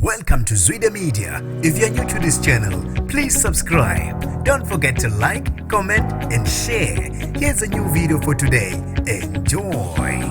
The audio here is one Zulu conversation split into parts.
Welcome to Zwida Media. If you're new to this channel, please subscribe. Don't forget to like, comment, and share. Here's a new video for today. Enjoy.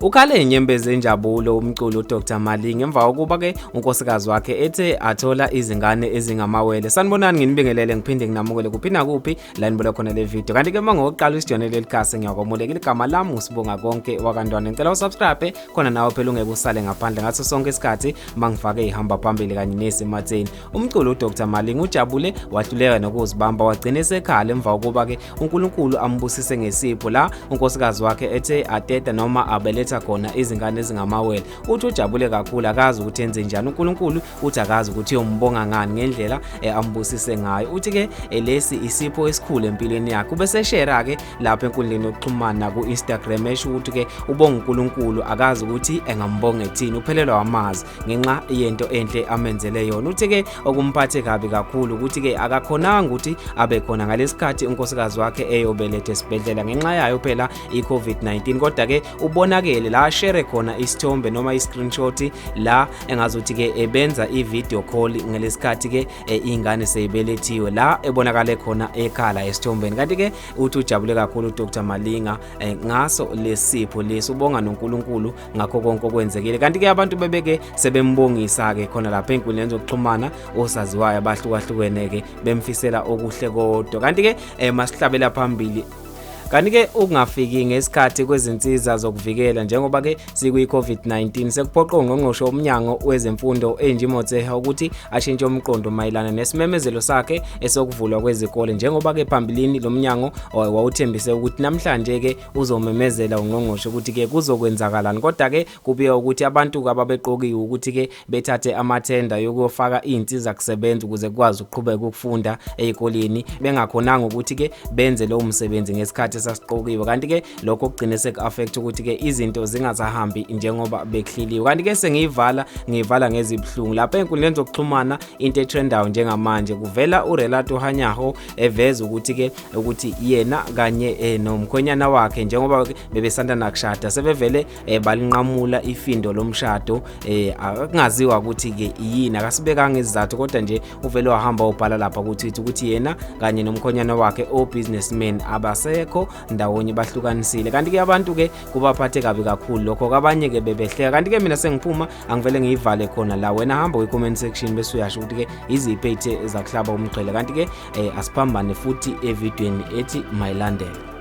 Ukhale inyembezi zenjabulo umculi uDr Malinga emva kokuba ke unkosikazi wakhe ethe athola izingane ezingamawele. Sanibonani, nginibingelele ngiphinde nginamukele kuphi nakuphi la nibuka khona le video. Kanti ke mangokuqala usijone leli khasi, ngiyakwamukela. Igama lami uSibonga Konke wakaNtwana. Ngicela usubscribe khona nawe phela ungeke usale ngaphandle ngaso sonke isikhathi mangifake ihamba phambili kanye nesematheni. Umculi uDr Malinga ujabule wahluleka nokuzibamba, wagcina esekhala emva kokuba ke uNkulunkulu ambusise ngesipho la unkosikazi wakhe ethe ateta noma abeletha khona izingane ezingamawele. Uthi ujabule kakhulu, akazi ukuthi enze njani. uNkulunkulu uthi akazi ukuthi uyombonga ngani ngendlela ambusise ngayo. Uthi ke lesi isipho esikhulu empilweni yakhe. Ubese share ke lapha enkundleni yokuxhumana ku-Instagram esho ukuthi ke ubonga uNkulunkulu, akazi ukuthi engambonga ethini, uphelelwa amazwi ngenxa yento enhle amenzele yona. Uthi ke okumphathe kabi kakhulu ukuthi ke akakhonanga ukuthi abe khona ngalesikhathi unkosikazi wakhe eyobeletha esibhedlela ngenxa yayo phela i-COVID-19, kodwa ke ubonakele la share khona isithombe noma i-screenshot la engazuthi ke ebenza i-video call ngalesikhathi ke ingane seyibelethiwe, la ebonakale khona ekhala esithombeni. Kanti ke uthi ujabule kakhulu uDr Malinga ngaso lesipho lesi, ubonga noNkulunkulu ngakho konke okwenzekile. Kanti ke abantu bebeke sebembongisa ke khona lapha enkundleni zokuxhumana, osaziwayo abahlukahlukene ke bemfisela okuhle kodwa. Kanti ke masihlabela phambili. Kanti ke ukungafiki ngesikhathi kwezinsiza zokuvikela njengoba ke sikwi-COVID-19 sekuphoqa ungqongqoshe womnyango wezemfundo Angie Motshekga ukuthi ashintshe umqondo mayelana nesimemezelo sakhe esokuvulwa kwezikole, njengoba ke phambilini lo mnyango wawuthembise ukuthi namhlanje ke uzomemezela ungqongqoshe ukuthi ke kuzokwenzakalani. Kodwa ke kubuye ukuthi abantu ababeqokiwe ukuthi ke bethathe amathenda yokuyofaka iy'nsiza kusebenza ukuze kukwazi ukuqhubeka ukufunda ey'koleni bengakhonanga ukuthi ke benze lowo msebenzi ngesikhathi esasiqokiwe. Kanti ke lokho kugcine seku-affect ukuthi ke izinto zingasahambi njengoba bekuhleliwe. Kanti ke sengiyivala, ngiyivala ngezibuhlungu lapha ey'nkundleni zokuxhumana. Into etrendayo njengamanje, kuvela uRelato Kganyago eveza ukuthi ke ukuthi yena kanye nomkhwenyana wakhe, njengoba bebesanda nakushada, sebevele balinqamula ifindo lomshado. Akungaziwa ukuthi ke yini, akasibekanga izizathu, kodwa nje uvele wahamba ubhala lapha ku-Twitter ukuthi yena kanye nomkhonyana wakhe o-businessman abasekho ndawonye, bahlukanisile. Kanti ke abantu ke kubaphathe kabi kakhulu lokho, kabanye ke bebehleka. Kanti ke mina sengiphuma, angivele ngiyivale khona la. Wena hamba kwi-comment section bese uyasho ukuthi ke iziphi ey'the zakuhlaba umxhwele. Kanti ke asiphambane futhi evidweni ethi mayilandele.